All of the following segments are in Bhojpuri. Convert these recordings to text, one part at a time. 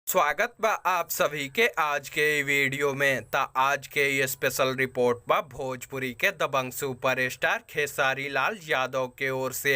स्वागत बा आप सभी के आज के इ वीडियो में। ता आज के ये स्पेशल रिपोर्ट बा भोजपुरी के दबंग सुपरस्टार खेसारी लाल यादव के ओर से।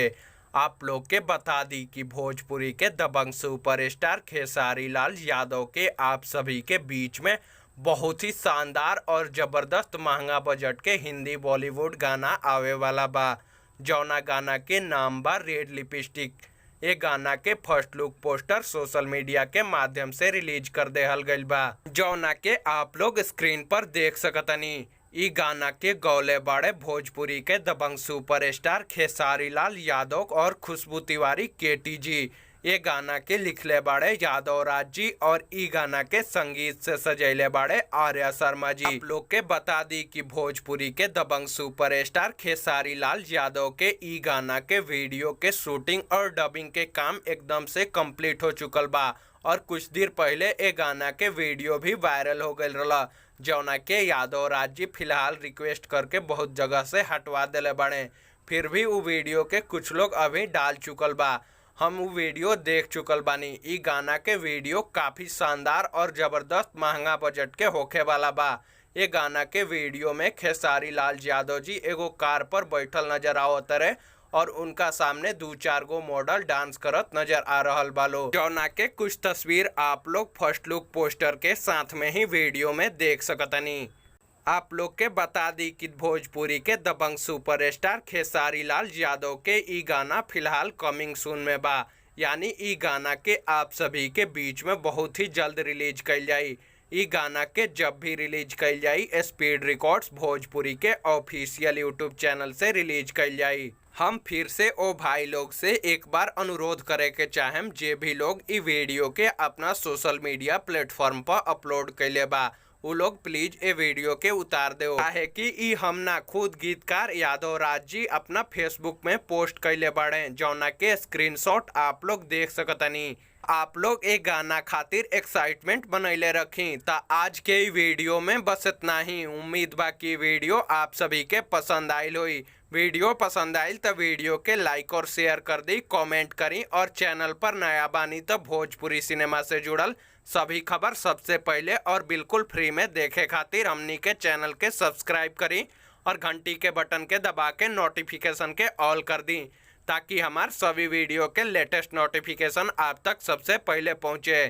आप लोग के बता दी कि भोजपुरी के दबंग सुपरस्टार खेसारी लाल यादव के आप सभी के बीच में बहुत ही शानदार और ज़बरदस्त महंगा बजट के हिंदी बॉलीवुड गाना आवे वाला बा, जौना गाना के नाम बा रेड लिपस्टिक। ये गाना के first look poster social media के माध्यम से रिलीज कर देहल गइल बा, जौना के आप लोग स्क्रीन पर देख सकतनी। इ गाना के गौले बाड़े भोजपुरी के दबंग सुपरस्टार खेसारी लाल यादव और खुशबू तिवारी केटी जी। ये गाना के लिखले बाड़े यादव राज जी और इ गाना के संगीत से सजैले बाड़े आर्या शर्मा जी। आप लोग के बता दी कि भोजपुरी के दबंग सुपरस्टार खेसारी लाल यादव के इ गाना के वीडियो के शूटिंग और डबिंग के काम एकदम से कंप्लीट हो चुकल बा और कुछ देर पहले ए गाना के वीडियो भी वायरल हो गईल रहा, जौना के यादव राज जी फिलहाल रिक्वेस्ट करके बहुत जगह से हटवा दिले बाड़े। फिर भी उ वीडियो के कुछ लोग अभी डाल चुकल बा, हम उ वीडियो देख चुकल बानी। इ गाना के वीडियो काफ़ी शानदार और ज़बरदस्त महंगा बजट के होखे वाला बा। ये गाना के वीडियो में खेसारी लाल यादव जी एगो कार पर बैठल नजर आवत रहे और उनका सामने दो चार गो मॉडल डांस करत नजर आ रहल बालो, जौना के कुछ तस्वीर आप लोग फर्स्ट लुक पोस्टर के साथ में ही वीडियो में देख सकतनी। आप लोग के बता दी कि भोजपुरी के दबंग सुपरस्टार खेसारी लाल यादव के इ गाना फिलहाल कमिंग सून में बा, यानी इ गाना के आप सभी के बीच में बहुत ही जल्द रिलीज कइल जाई। इ गाना के जब भी रिलीज कइल जाई स्पीड रिकॉर्ड्स भोजपुरी के ऑफिशियल यूट्यूब चैनल से रिलीज कइल जाई। हम फिर से ओ भाई लोग से एक बार अनुरोध करे के चाहेम, जे भी लोग इ वीडियो के अपना सोशल मीडिया प्लेटफॉर्म पर अपलोड कइले बा उ लोग प्लीज ए वीडियो के उतार दो, काहे कि इ हम ना खुद गीतकार यादव राज जी अपना फेसबुक में पोस्ट कइले बाड़े, जौना के स्क्रीनशॉट आप लोग देख सकतनी। आप लोग एक गाना खातिर एक्साइटमेंट बनैले रखी। ता आज के इ वीडियो में बस इतना ही। उम्मीद बा कि वीडियो आप सभी के पसंद आइल होई। वीडियो पसंद आइल तो वीडियो के लाइक और शेयर कर दी, कमेंट करी और चैनल पर नया बानी तो भोजपुरी सिनेमा से जुड़ल सभी खबर सबसे पहले और बिल्कुल फ्री में देखे खातिर हमनी के चैनल के सब्सक्राइब करी और घंटी के बटन के दबा के नोटिफिकेशन के ऑल कर दी, ताकि हमार सभी वीडियो के लेटेस्ट नोटिफिकेशन आप तक सबसे पहले पहुंचे।